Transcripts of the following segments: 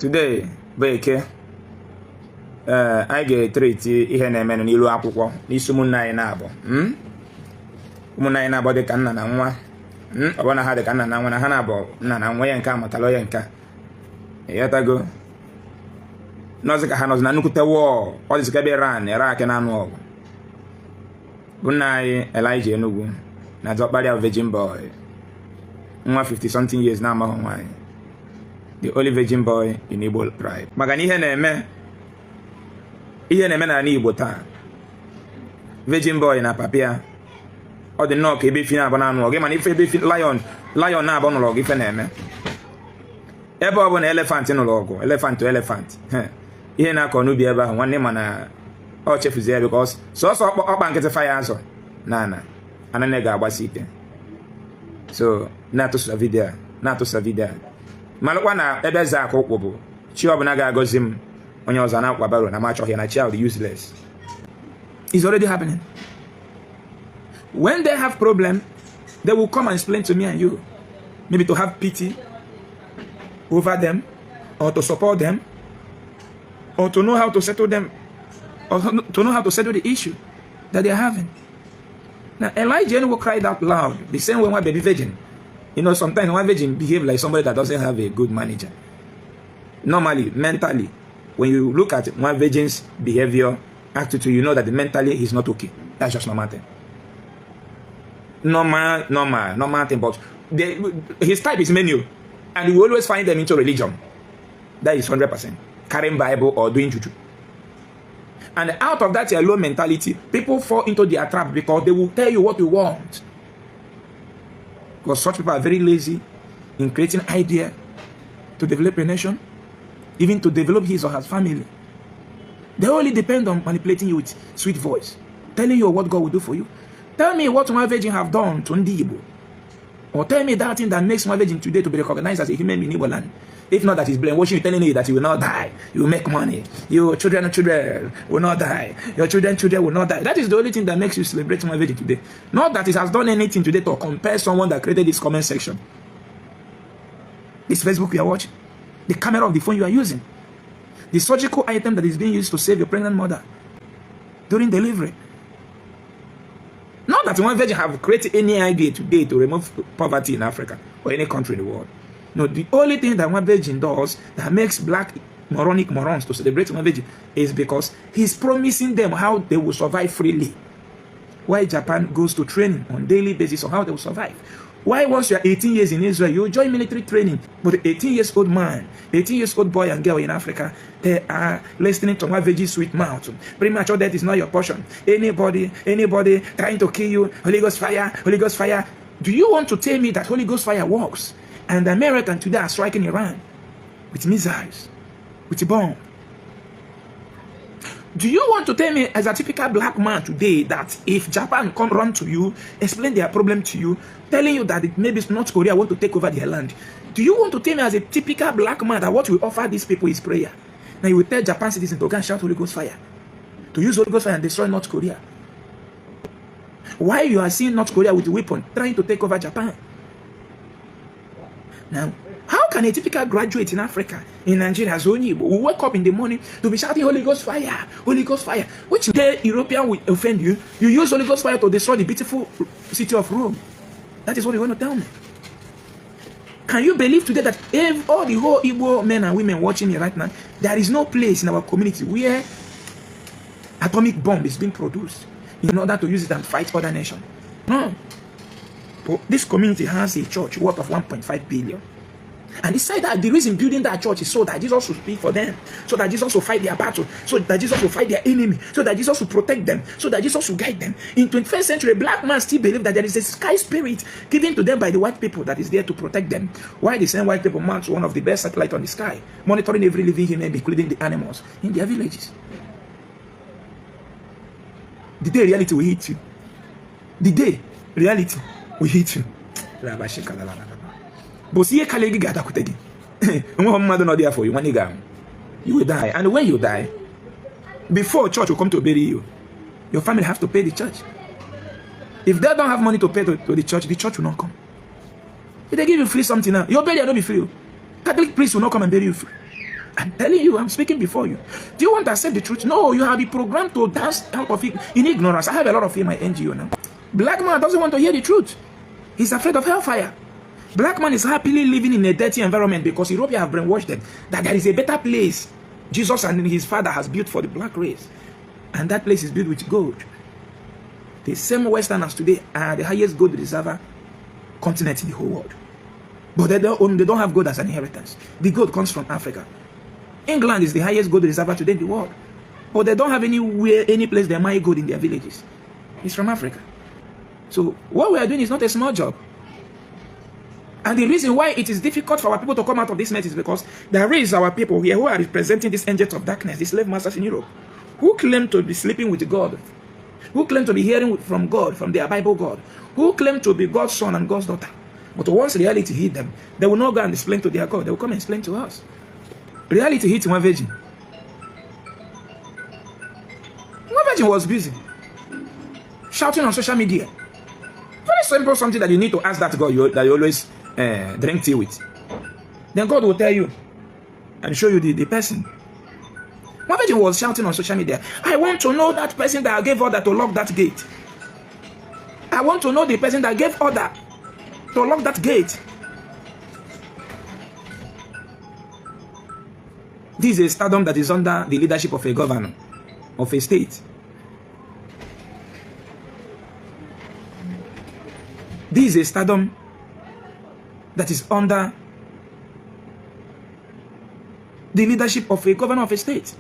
Today, Beke, I get treaty ihe na-eme n'ilu akwụkwọ n'isi ụmụnne anyị na-abụ ụmụnne anyị na-abụ dị ka nna na nwa ọbụna ha dị ka nna na nwa na ha na-abụ nna na nwa ya nke amatala ya nke ịghọtago nọzi ka ha nọzi na nnukwute wọl ọ dịzị ka ebe Iran Iraq na-anụ ọgụ bụ nna anyị Ejike Enugu na Zọkparịa virgin boy nwa 50 something years na-amaghị nwaanyị, the only virgin boy in Igbo tribe. Maka na ihe na-eme n'ala Igbo taa, virgin boy na papia ọ dị nnọọ ka ebe fi na-abụ na-anụ ọgụ, mana ife ebe fi lion na-abụ nụrụ ọgụ ife na-eme ebe ọ bụ na elephant nụrụ ọgụ elephant ihe na-akọ n'ubi ebe ahụ nwanne mana ọ chefuzi ya because sọsọ ọkpa nkịtị faya azụ na anane ga-agbasi ike. So na-atụsa vidio malụkwa na ebe eze akụ ụkwụ bụ chi ọbụla ga-agọzi m onye ọzọ na-akwa baro na machọghị na chi ahụ dị useless. It's already happening. When they have problem, they will come and explain to me and you, maybe to have pity over them or to support them or to know how to settle them or to know how to settle the issue that they are having. Now Elijah Enugu cried out loud the same way one baby virgin. You know, sometimes one virgin behave like somebody that doesn't have a good manager. Normally, mentally, when you look at one virgin's behavior, attitude, you know that mentally he's not okay. That's just normal thing. Normal thing. But his type is menu, and you always find them into religion. That is 100%. Carrying Bible or doing juju. And out of that low mentality, people fall into their trap because they will tell you what you want. Because such people are very lazy in creating idea to develop a nation, even to develop his or her family. They only depend on manipulating you with sweet voice, telling you what God will do for you. Tell me what one virgin have done to Ndibo. Or tell me that thing that makes one virgin today to be recognized as a human being in Igbo land. If not that he's brainwashing you, telling you that you will not die, you will make money, your children will not die, your children will not die. That is the only thing that makes you celebrate one virgin today. Not that it has done anything today to compare someone that created this comment section, this Facebook you are watching, the camera of the phone you are using, the surgical item that is being used to save your pregnant mother during delivery. Not that one virgin have created any idea today to remove poverty in Africa or any country in the world. No, the only thing that one virgin does that makes black moronic morons to celebrate one virgin is because he's promising them how they will survive freely. Why Japan goes to training on daily basis on how they will survive. Why once you are 18 years in Israel, you join military training, but 18-year-old man, 18-year-old boy and girl in Africa, they are listening to one virgin sweet mouth. Premature death is not your portion. Anybody trying to kill you, Holy Ghost fire. Do you want to tell me that Holy Ghost fire works? And the Americans today are striking Iran with missiles, with a bomb. Do you want to tell me as a typical black man today that if Japan come run to you, explain their problem to you, telling you that maybe North Korea want to take over their land, do you want to tell me as a typical black man that what we offer these people is prayer? Now you will tell Japan citizens to go and shout Holy Ghost fire, to use Holy Ghost fire and destroy North Korea. Why you are seeing North Korea with a weapon trying to take over Japan? Now, how can a typical graduate in Africa, in Nigeria, will wake up in the morning to be shouting Holy Ghost fire, which the European will offend you? You use Holy Ghost fire to destroy the beautiful city of Rome. That is what you want to tell me. Can you believe today that if all the whole Igbo men and women watching me right now, there is no place in our community where atomic bomb is being produced in order to use it and fight other nations? No. But this community has a church worth of 1.5 billion. And inside that, the reason building that church is so that Jesus will speak for them, so that Jesus will fight their battle, so that Jesus will fight their enemy, so that Jesus will protect them, so that Jesus will guide them. In 21st century, black man still believe that there is a sky spirit given to them by the white people that is there to protect them. Why the same white people mount one of the best satellites on the sky, monitoring every living human, including the animals in their villages? The day reality will hit you. The day reality will hit you. But see, no there for you. When you will die. And when you die, before church will come to bury you, your family have to pay the church. If they don't have money to pay to the church will not come. If they give you free something now, your burial will not be free. Catholic priest will not come and bury you free. I'm telling you, I'm speaking before you. Do you want to accept the truth? No, you have been programmed to dance out of it in ignorance. I have a lot of it in my NGO now. Black man doesn't want to hear the truth. He's afraid of hellfire. Black man is happily living in a dirty environment because Europeans have brainwashed them that there is a better place Jesus and his father has built for the black race. And that place is built with gold. The same Westerners today are the highest gold reservoir continent in the whole world. But they don't have gold as an inheritance. The gold comes from Africa. England is the highest gold reservoir today in the world. But they don't have any place they mine gold in their villages. It's from Africa. So what we are doing is not a small job. And the reason why it is difficult for our people to come out of this mess is because there is our people here who are representing these angels of darkness, the slave masters in Europe, who claim to be sleeping with God, who claim to be hearing from God, from their Bible God, who claim to be God's son and God's daughter. But once reality hit them, they will not go and explain to their God. They will come and explain to us. Reality hit one virgin. One virgin was busy shouting on social media. Very simple, something that you need to ask that God that you always drink tea with. Then God will tell you and show you the person. One virgin was shouting on social media, I want to know that person that gave order to lock that gate. I want to know the person that gave order to lock that gate. This is a stardom that is under the leadership of a governor of a state. This is a stardom that is under the leadership of a governor of a state.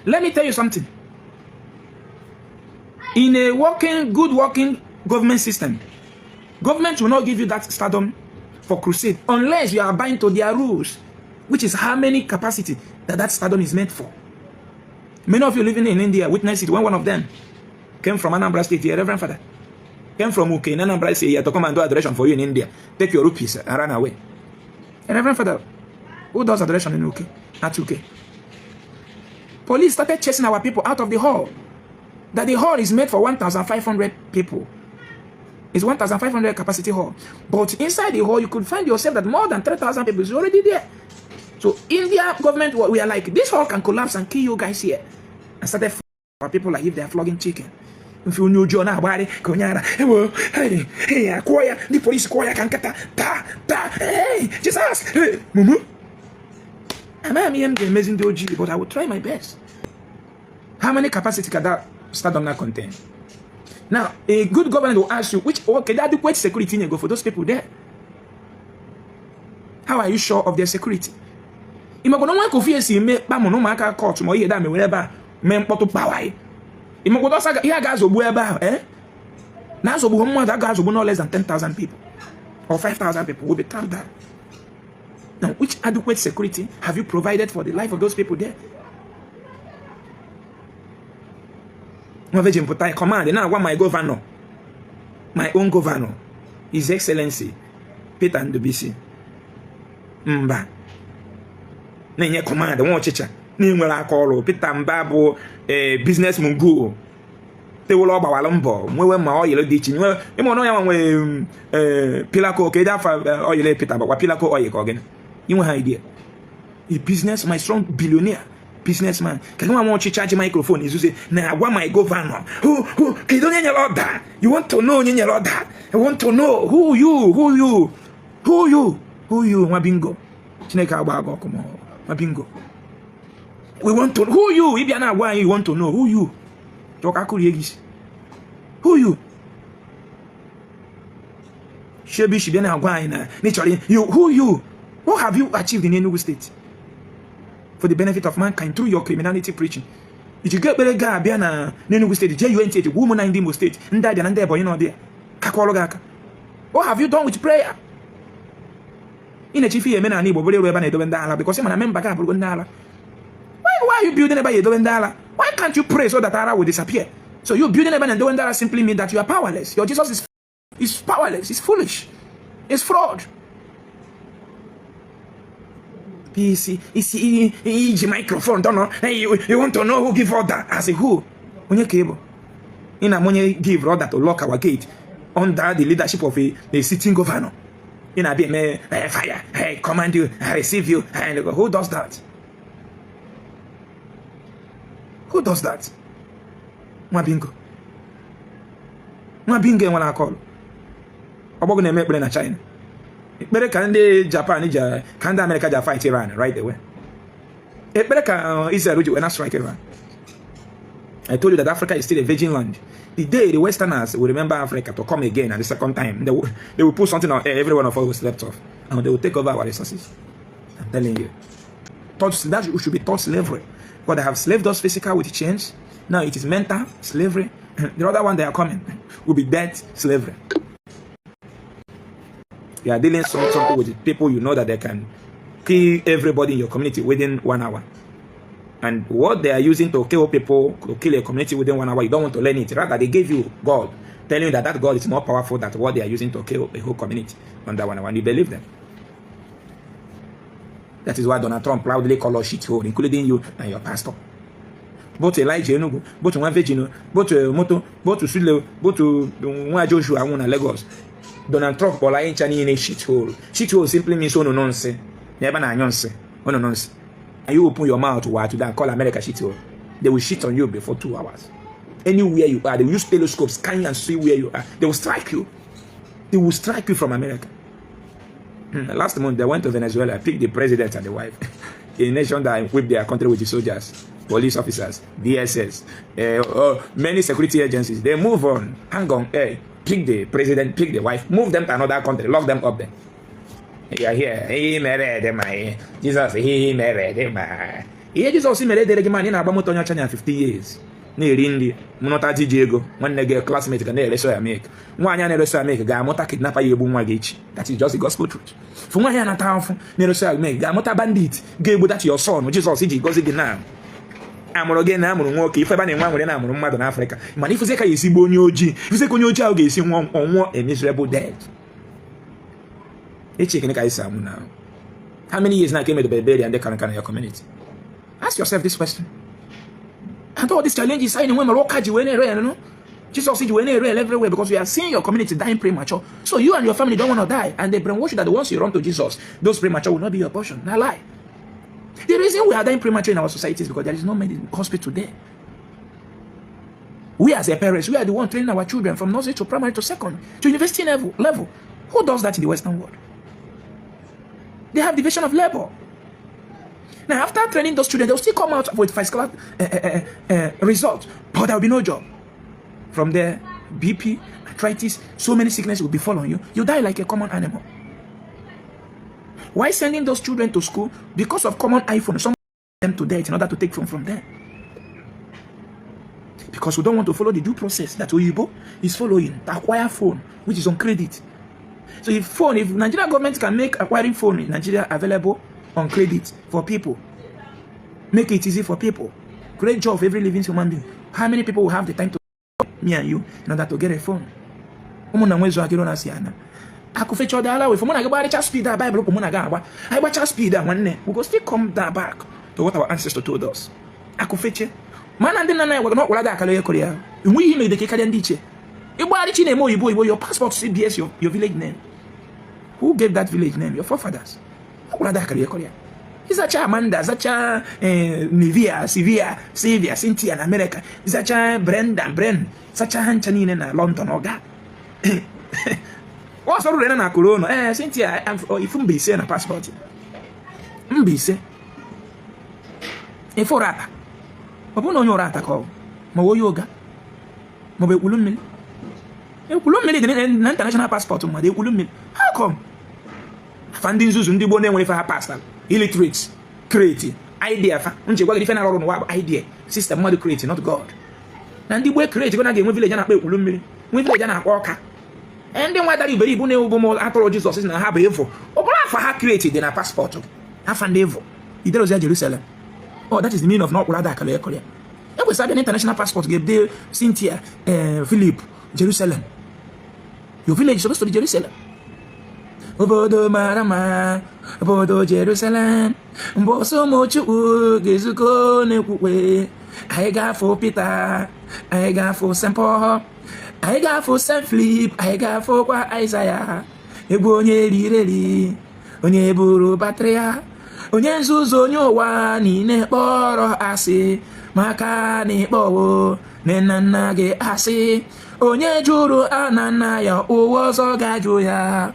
Let me tell you something. In a good working government system, government will not give you that stardom for crusade unless you are bound to their rules, which is how many capacity that stardom is meant for. Many of you living in India witnessed it when one of them came from Anambra State, your Reverend Father. Came from UK in Anambra State to come and do adoration for you in India. Take your rupees and run away. And Reverend Father, who does adoration in UK? At UK. Police started chasing our people out of the hall. That the hall is made for 1,500 people. It's 1,500 capacity hall. But inside the hall, you could find yourself that more than 3,000 people is already there. So India government, we are like, this hall can collapse and kill you guys here. And started our people like if they are flogging chicken. If you know John Abari, Konyara, hey, acquire the police acquire Kankata, hey, Jesus, hey, Mumu. I'm amazing DOG, but I will try my best. How many capacity can that stardom not contain? Now, a good government will ask you, which adequate security you go for those people there? How are you sure of their security? You don't want to fear see me, but no matter court, more than me, wherever, men put up power. You don't say, here guys will be about, now, so that guys will be no less than 10,000 people or 5,000 people will be trapped there. Now, which adequate security have you provided for the life of those people there? Command, now I want my governor, my own governor, His Excellency, Pt1 BC. Mba. Nenye command, one chicha. Nimwela call Pt1 Babu, business mungu. They will all about Walombo. Mwe ma oil ditching. You know, I want Pilako, Keda for oil Pita, but Pilako oil again. You have idea. A business, my strong billionaire. Businessman, can you want to charge microphone? Is you say, now I want my governor. Who, you don't need all that. You want to know all that. I want to know who you, Mabingo. Chineka Bago, come on, Mabingo. We want to who you, if you're not why you want to know who you. Who you? Shebi na why na naturally you who you? What have you achieved in Enugu State? For the benefit of mankind through your criminality preaching. If you get better guy be na Enugu State, JUNT, woman in Imo State, ndadi and there, but you know there. What have you done with prayer? In a chief men and Ibo because I'm a member of why are you building about $1? Why can't you pray so that Allah will disappear? So you building about $1 simply means that you are powerless. Your Jesus is powerless, it's foolish, it's fraud. PC, it's microphone, don't know. Hey, you want to know who give order? I say who? When you cable. In a money give order to lock our gate under the leadership of a sitting governor. In a bit, fire, I command you, I receive you. And they go, who does that? Who does that? Mwabingo. Mwabingo when I call. Obogo na make na China. Better can they Japan, can the America fight Iran right away? Better can Israel when I strike Iran. I told you that Africa is still a virgin land. The day the Westerners will remember Africa to come again, and the second time, they will put something on every one of us who slept off, and they will take over our resources. I'm telling you. That should be taught slavery. But they have slaved us physical with chains. Now it is mental slavery. The other one they are coming will be death slavery. You are dealing something with people you know that they can kill everybody in your community within 1 hour. And what they are using to kill people, to kill a community within 1 hour, you don't want to learn it. Rather, they gave you God, telling you that that God is more powerful than what they are using to kill a whole community under 1 hour. And you believe them. That is why Donald Trump proudly calls us shithole, including you and your pastor. Both Elijah Enugu, both one Virginia, both Moto, both Sule, both one Joshua, one Lagos. Donald Trump, all I ain't in a shithole. Shithole simply means no nonsense. Never nonsense. No nonsense. And you open your mouth to that call America shithole. They will shit on you before 2 hours. Anywhere you are, they will use telescopes, scan and see where you are. They will strike you. They will strike you from America. Last month, they went to Venezuela, picked the president and the wife. A nation that equipped their country with the soldiers, police officers, DSS, many security agencies. They move on, hang on, pick the president, pick the wife, move them to another country, lock them up there. You are here. He married them. Jesus, he married them. Jesus, he married them. In about 50 years. Nirindi, Munota Diego, one nigga classmate can never say make. One never say make, Gamota kidnapper you boom wagage. That is just the gospel truth. For one yana town, never say make, Gamota bandit, gave that your son, which is also goes again now. I'm again, I'm on walk if I ban one with an arm on Mother Africa. Manifeseka is Bonyoji, if they can child is in one on one a miserable dead. A chicken guy some now. How many years now came to the baby and they can your community? Ask yourself this question. And all these challenges, I know when you know. Jesus said you everywhere because we are seeing your community dying premature. So you and your family don't want to die, and they brainwash you that once you run to Jesus, those premature will not be your portion. Not lie. The reason we are dying premature in our society is because there is no medical hospital there. We as a parents, we are the one training our children from nursery to primary to second to university level. Who does that in the Western world? They have division of labor. Now, after training those children, they'll still come out with first class results, but there will be no job. From there, BP, arthritis, so many sicknesses will be following you. You die like a common animal. Why sending those children to school? Because of common iPhone. Some them to death in order to take from them. Because we don't want to follow the due process that Oyibo is following to acquire phone, which is on credit. So if Nigeria government can make acquiring phone in Nigeria available on credit for people, make it easy for people, great job for every living human being. How many people will have the time to me and you in order to get a phone? I fetch all the other way from when I go to speed that Bible. I watch speed that one day. We go still come back to what our ancestors told us. I could fetch it. Man and then I was not what I call Korea. We made the Kakadan teacher. Your passport CBS your village name. Who gave that village name? Your forefathers. What are Korea? Is that Amanda, such a Nivea, Sylvia, Cynthia in America, such a Bren, such a Hanchanin in London or God. What's all in a corona? Cynthia, I'm if be saying a passport. Be say. A for rata. Upon on your rata call. Mo yoga. Mobe Ulumil. Ulumil an international passport. Ulumil. How come? Funding Zuzun di Bonne with her pastor. Illiterates, creative, idea. Unche go defend our own idea. System mother creating, not God. And the way create gonna get village and Ulumil. We village and walker. And then why that you believe Ubo anthologies of and have evil. Or for her created in a passport. Half and evil. It was Jerusalem. Oh, that is the meaning of not Rada Korea. That was an international passport gave there Cynthia, Philip, Jerusalem. Your village is supposed to be Jerusalem. Obodo Marama, Obodo Jerusalem, Boso Mochu, Gezuko Nekwe. I got for Peter, I got for St. Paul. I got for St. Philip, I got for Isaiah. Egwu onye rireri, onye buru batria, onye nzuzo onye ụwa niile kpọrọ asị, maka na ịkpọwo nna gị asị, onye jụrụ nna ya ụwa ọzọ ga-ajụ ya.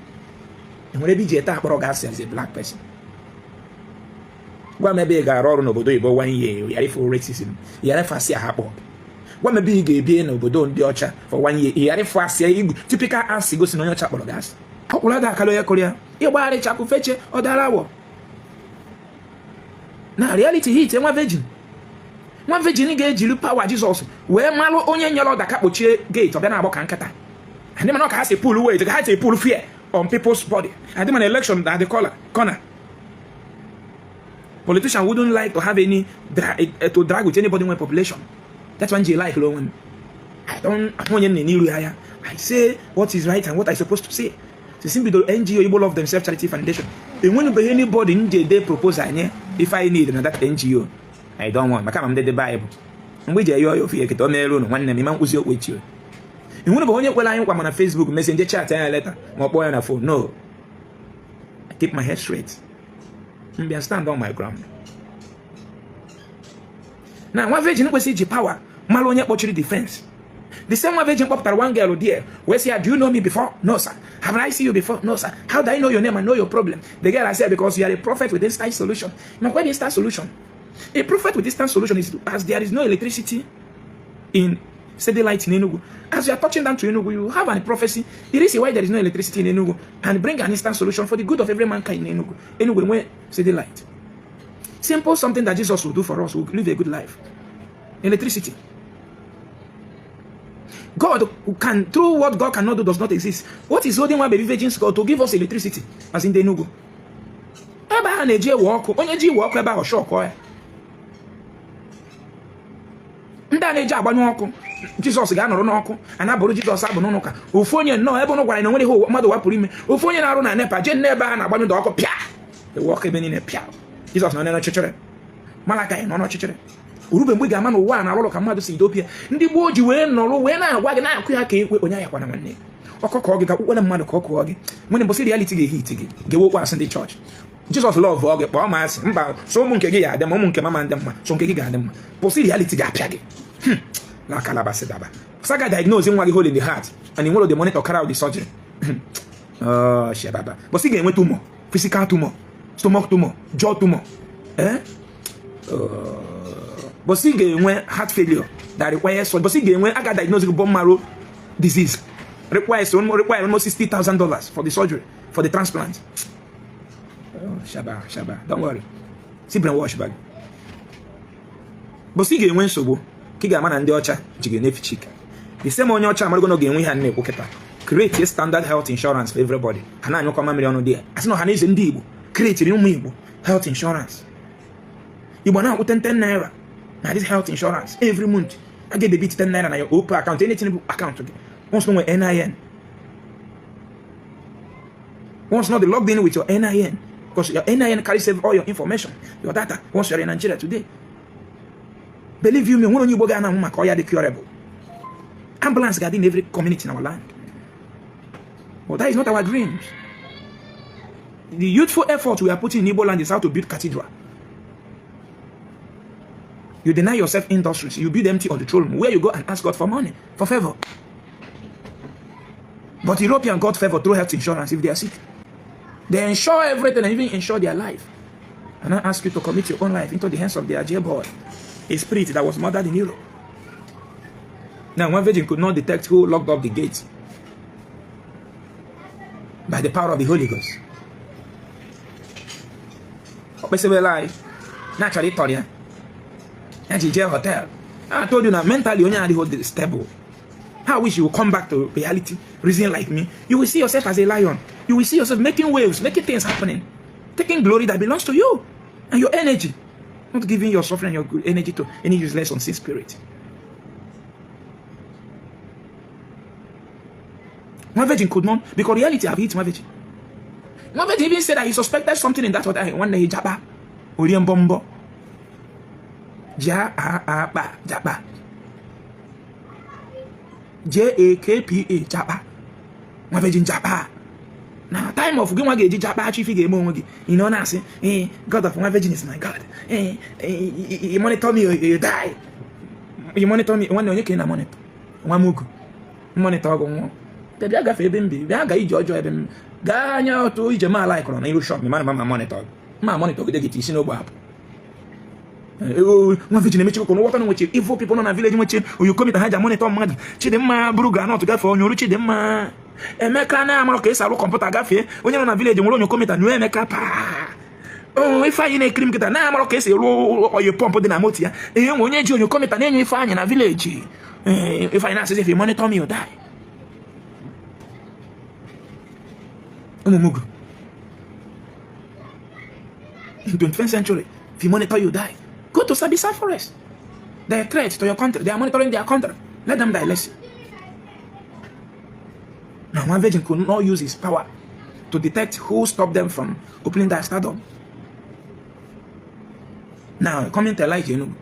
Enwere ebe iji ete akpọrọ gị asị as a black person. Gwa m ebe ị ga-arụ ọrụ n'obodo Igbo 1 year, yara ifu racism, yara ifu asị ahakpọ. Gwa m ebe ị ga-ebie n'obodo ndị ọcha for 1 year, yara ifu asị igwu typical asị gosi na onye ọcha kpọrọ gị asị. Ọkwụla da akala onye Korea, ịgbagharị chakụ feche ọ dara awọ. Na reality hit nwa virgin ga-ejiri power Jizọs wee malụ onye nyere ọda ka kpochie gate ọbịa na-agbọ ka nkata. Ndị mana ka ha si pull weight, ka ha si pull fear on people's body. And then an election at the corner. Politicians wouldn't like to have any to drag with anybody in my population. That's when they like alone. I say what is right and what I'm supposed to say. So simply the NGO Igbo Love Themselves Charity Foundation. And when anybody in the propose if I need that NGO, I don't want. I'm the Bible. And we just your fear get on there alone. One name man with you. And when you go on Facebook, messenger chat and letter, my boy on a phone. No. I keep my head straight. I stand on my ground. Now, one virgin was the power. Malonia Pochuri defense. The same one virgin popped one girl there. Where say, do you know me before? No, sir. Have I seen you before? No, sir. How do I know your name and know your problem? The girl I said, because you are a prophet with instant solution. Now, what is instant solution? A prophet with instant solution is as there is no electricity in steady light in Enugu. As you are touching down to Enugu, you have a prophecy. The reason why there is no electricity in Enugu and bring an instant solution for the good of every mankind in Enugu. Enugu, where steady light. Simple something that Jesus will do for us. We'll live a good life. Electricity. God can, through what God cannot do does not exist. What is holding one baby virgin's God to give us electricity? As in the Enugu. Eba na-eji walk, onye ji walk eba o shock o. Nda na-eji agbanyụ ọkụ. Jesus ga-anọrọ n'ọkụ, ana bụrụ Jesus abụ n'ụka. Ofu onye nọ ebe ọ gwara na nwere ihe mmadụ wapụrụ ime. Ofu onye na-arụ na nepa, je n'ebe ha na-agbanyụ ọkụ pịa. E walk ebe niile pịa. Jesus nọ n'ọchịchịrị. Malakai nọ n'ọchịchịrị. Urube mgbe ga-ama n'ụwa na-alụlụ ka mmadụ si Ethiopia. Ndị gboo ji wee nọrọ wee na-agwa gị na-akụ ya ka ekwe onye ayakwa na nwanne. Ọkọkọ gị ka kwukwe na mmadụ ka ọ kụọ gị. Nwere mbọsị reality ga-ehit gị. Ga-ewokwa asị ndị church. Jesus love gị kpọọ ma asị mba so ụmụ nke gị ya adị ma ụmụ nke mama ndị mma so nke gị ga-adị mma. Bọsị reality ga-apịa gị. La calabasị daba. Saga diagnose nwa gị hole in the heart and in one of the monitor carry out the surgery. Oh, shababa. Bọsị ga-enwe tumor, physical tumor, stomach tumor, jaw tumor. But still get heart failure that requires so but still get aga diagnosed bone marrow disease requires almost $60,000 for the surgery for the transplant. Oh, shaba, don't worry. See brainwash bag. But still get nsogbu kiga mana ndị ọcha jige nefi chick. The same onye ọcha amago no ga-enwe ha na ekoketa. Create a standard health insurance for everybody. Ana anyọ kwa million there. Asi no ha na eze ndị Igbo. Create ụmụ Igbo health insurance. Igbo na akwụ 10 naira. Now this health insurance every month I get the bit 10 naira na your Oprah account, anything account again. Once no NIN. Once not logged in with your NIN because your NIN carries all your information, your data. Once you're in Nigeria today, believe you me, one of you boga na mama the curable. Ambulance got in every community in our land. But that is not our dreams. The youthful effort we are putting in Igbo land is how to build cathedral. You deny yourself industries. You build empty on the throne room where you go and ask God for money, for favor. But European got favor through health insurance if they are sick. They insure everything and even insure their life. And I ask you to commit your own life into the hands of their jailboy, a spirit that was murdered in Europe. Now, one virgin could not detect who locked up the gates by the power of the Holy Ghost. Naturally, Toria. Jail hotel. I told you now, mentally, you're not stable. I wish you will come back to reality, reason like me. You will see yourself as a lion. You will see yourself making waves, making things happening, taking glory that belongs to you and your energy, not giving your suffering and your energy to any useless unseen spirit. One virgin could not, because reality have hit one virgin. One virgin even said that he suspected something in that hotel. One day he jaba, William Bombo. Japa. JAKPA Japa. One virgin Japa. Now time of gị nwa ga-eji jakpachi ife ga-eme onwe gị ị nọ na-asị God of one virgin is my God. You monitor me, you die. You monitor me, nwanne onye ka ị na monitor? Nwa m ugo monitor ọgụ nwụọ. Bịa gafe ebe m bi, bịa ga ije ọjọọ ebe m gaa anya otu ije ma ala ịkọrọ na iru shop ma monitor gị gị isi n'ogbe hapụ. One virgin emechi ko no waka no nwechi evil people na village nwechi you come to ha monitor mmadụ Chidimma buru ga not gafe onye oru Chidimma Emeka na amaro ka ịsa arụ kọmputa gafe onye nọ na village nwere onye komita nu Emeka pa ife anyị na-ekiri m kịta na amaro ka esi rụ oyi pọmpụ dị na moto ya onye ji onye komita na-enye ife anyị na village ife anyị na-asị if you monitor me you die. Umumugu in 21st century if you monitor you die. Go to Sabisa Forest. They are a threat to your country. They are monitoring their country. Let them die. Let's. Now, one virgin could not use his power to detect who stopped them from opening their stardom. Now, coming to Elijah Enugu.